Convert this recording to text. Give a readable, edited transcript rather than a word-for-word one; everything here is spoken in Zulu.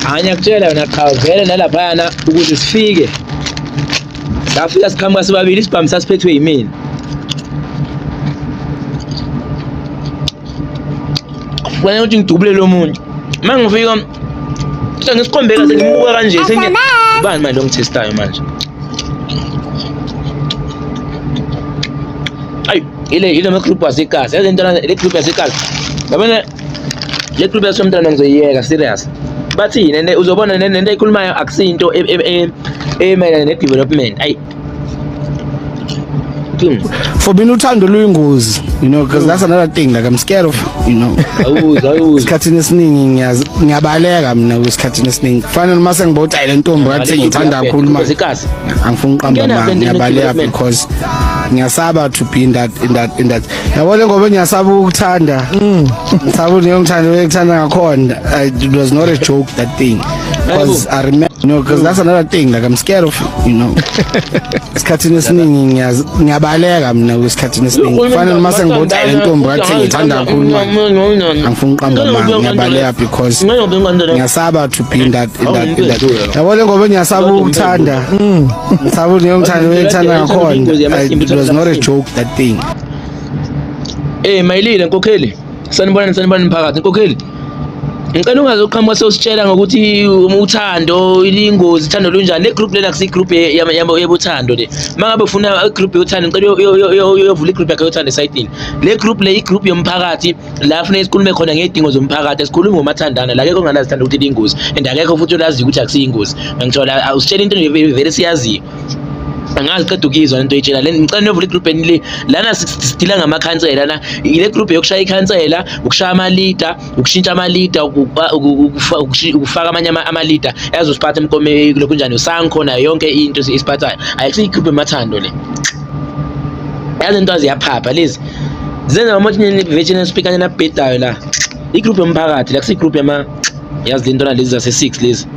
Hayi, ngiyakutshela wena, qhawe, vele nalaphayana ukuze sifike, safika siqhamuka sibabili, isibhamu sasiphethwe yimina. Kufanele ukuthi ngidubule lo muntu. Uma ngifika sengisikhombela, sengimbuka kanje, ubani manje ongithestayo manje? Ayi, ile ma-group wasekasi, yazi intwana le group yasekasi, yabona le group yasomntwana, ngizoyiyeka serious. Bathini? And uzobona nento ayikhulumayo akusinto emayelana ne-development, ayi. For mina uthando luyingozi, because that's another thing, like, I'm scared of. Awuzi, awuzi. Esikhathini esiningi ngiyabaleka mina kwesikhathini esiningi. Kufana noma sengibona ukuthi ayi, le ntombi ngathi ngithanda kakhulu manje. Ikasi. Angifuni uqamba Ngena amanga, phela ngiyabaleka development. because ngiyasaba to be in that, yabona, ngoba ngiyasaba ukuthanda, ngisaba leyo ngithanda ngithanda ngakhona. It was not a joke, that thing, because I remember, because that's another thing, like, I'm scared of. Esikhathini esiningi ngiyabaleka mina kwesikhathini esiningi. Kufana noma sengibona ukuthi ayi, le ntombi ngathi ngithanda kakhulu manje. Angifuni uqamba amanga, ngiyabaleka because ngiyasaba to be in that, yabona, ngoba ngiyasaba ukuthanda, ngisaba leyo ngithanda ngithanda ngakhona. It was not a joke, that thing. Eh, mayilile nkokheli. Sanibonani, sanibonani mphakathi. Nkokheli, ngicela ungaze uqhamuka sewusitshela ngokuthi uthando ilingozi, uthando lunjani. Le group lena akusiyi group yobuthando le. Uma ngabe ufuna i-group yothando, ngicela uyovula i-group yakho yothando esayidini. Le group le i-group yomphakathi, la kufuneka sikhulume khona ngey'dingo zomphakathi, sikhulume ngomathandana. La akekho ongalazi ithando ukuthi liyingozi and akekho futhi olaziyo ukuthi akusiyingozi. Ngithola awusitshela into nje vele siyaziyo. Angazi qeda ukuyizwa lento oyitshela le. Ngicela niyovula igroup eni le lana, sidila ngamakhansela lana. Ile group yokushaya ikhansela, ukushaya ama-leader, ukushintsha ama-leader, ukufaka amanye ama-leader azosiphatha emkome kulokhu njani uSANCO nayo yonke into isiphathayo. Ayikusiyo igroup emathando le. Yazi into aziyaphapha lezi zenza ngomothi vegetarian speaker nabhedayo la. Igroup yomphakathi la, kusiyi group yama, yazi le ntwana lezi zase-6 lezi.